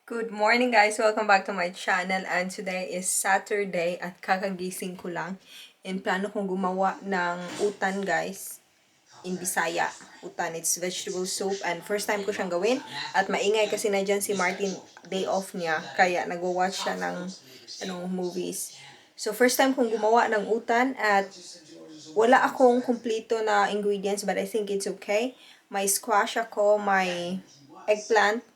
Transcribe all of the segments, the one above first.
Good morning guys! Welcome back to my channel and today is Saturday at kakagising ko lang and plano kong gumawa ng utan guys in Bisaya. Utan, it's vegetable soup and first time ko siyang gawin at maingay kasi na dyan si Martin, day off niya kaya nagwa-watch siya ng movies. So first time kong gumawa ng utan at wala akong kumpleto na ingredients but I think it's okay. May squash ako, may eggplant,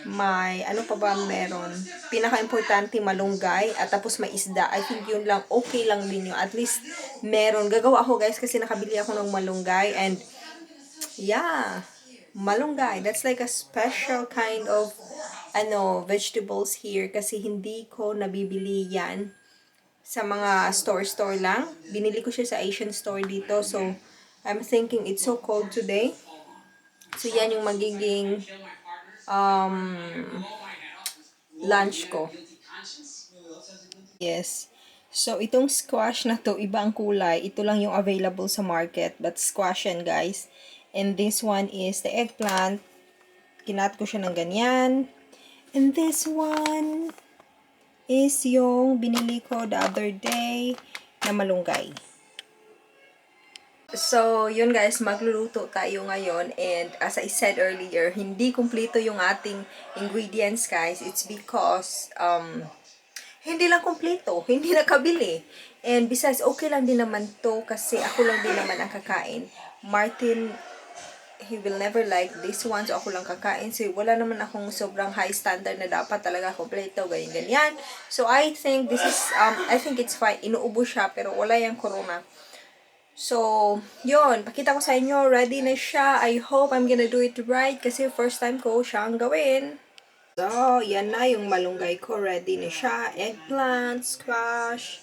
may ano pa ba meron, pinaka-importante malunggay at tapos may isda. I think yun lang, okay lang din yun, at least meron. Gagawa ako guys kasi nakabili ako ng malunggay and yeah, malunggay, that's like a special kind of vegetables here kasi hindi ko nabibili yan sa mga store lang. Binili ko siya sa Asian store dito, so I'm thinking it's so cold today, so yan yung magiging lunch ko. Yes. So, itong squash na to, iba ang kulay. Ito lang yung available sa market. But squash yan, guys. And this one is the eggplant. Kinat ko siya ng ganyan. And this one is yung binili ko the other day na malunggay. So, yun guys, magluluto tayo ngayon and as I said earlier, hindi kumpleto yung ating ingredients guys. It's because hindi lang kumpleto, hindi nakabili. And besides, okay lang din naman to kasi ako lang din naman ang kakain. Martin, he will never like this one, so ako lang kakain. So, wala naman akong sobrang high standard na dapat talaga kumpleto, ganyan-ganyan. So, I think this is, I think it's fine. Inuubo siya, pero wala yung corona. So, yun. Pakita ko sa inyo. Ready na siya. I hope I'm gonna do it right kasi first time ko siyang gawin. So, yan na yung malunggay ko. Ready na siya. Eggplant, squash.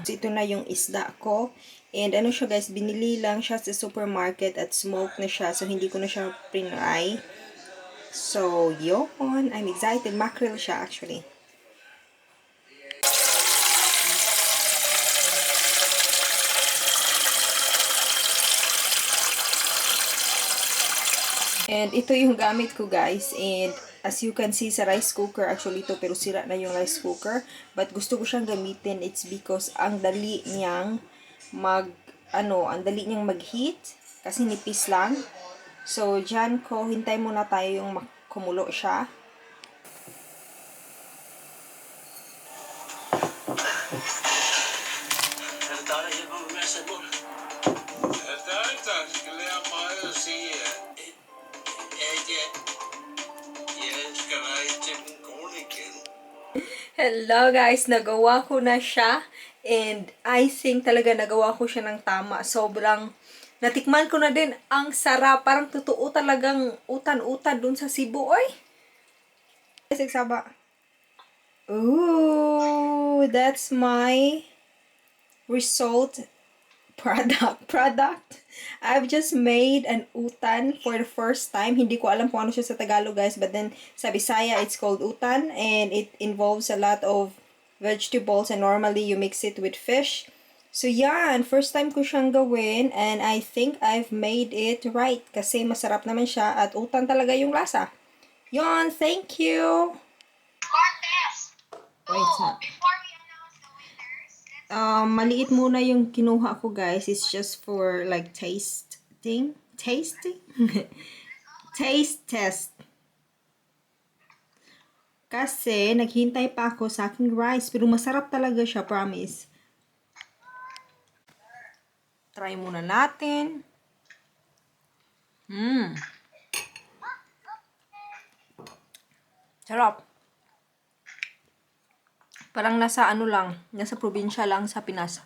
Ito na yung isda ko. And ano siya guys, binili lang siya sa supermarket at smoked na siya. So, hindi ko na siya prinay. So, yun. I'm excited. Mackerel siya actually. And ito yung gamit ko guys. And as you can see sa rice cooker, actually ito pero sira na yung rice cooker. But gusto ko siyang gamitin. It's because ang dali niyang ang dali niyang mag-heat. Kasi nipis lang. So, dyan ko, hintay muna tayo yung kumulo siya. Hello guys, nagawa ko na siya and I think talaga nagawa ko siya ng tama. Sobrang natikman ko na din, ang sarap, parang totoo talagang utan-utan dun sa Cebu, oy. Saba. Ooh, that's my result product. I've just made an utan for the first time. Hindi ko alam kung ano siya sa Tagalog guys, but then sa Bisaya it's called utan and it involves a lot of vegetables and normally you mix it with fish. So yeah, and first time ko siyang gawin and I think I've made it right kasi masarap naman siya at utan talaga yung lasa. Yon, thank you. Wait, maliit muna yung kinuha ko guys. It's just for like tasting. Taste test. Kasi naghintay pa ako sa aking rice. Pero masarap talaga siya, promise. Try muna natin. Sarap. Parang nasa nasa probinsya lang sa Pinas.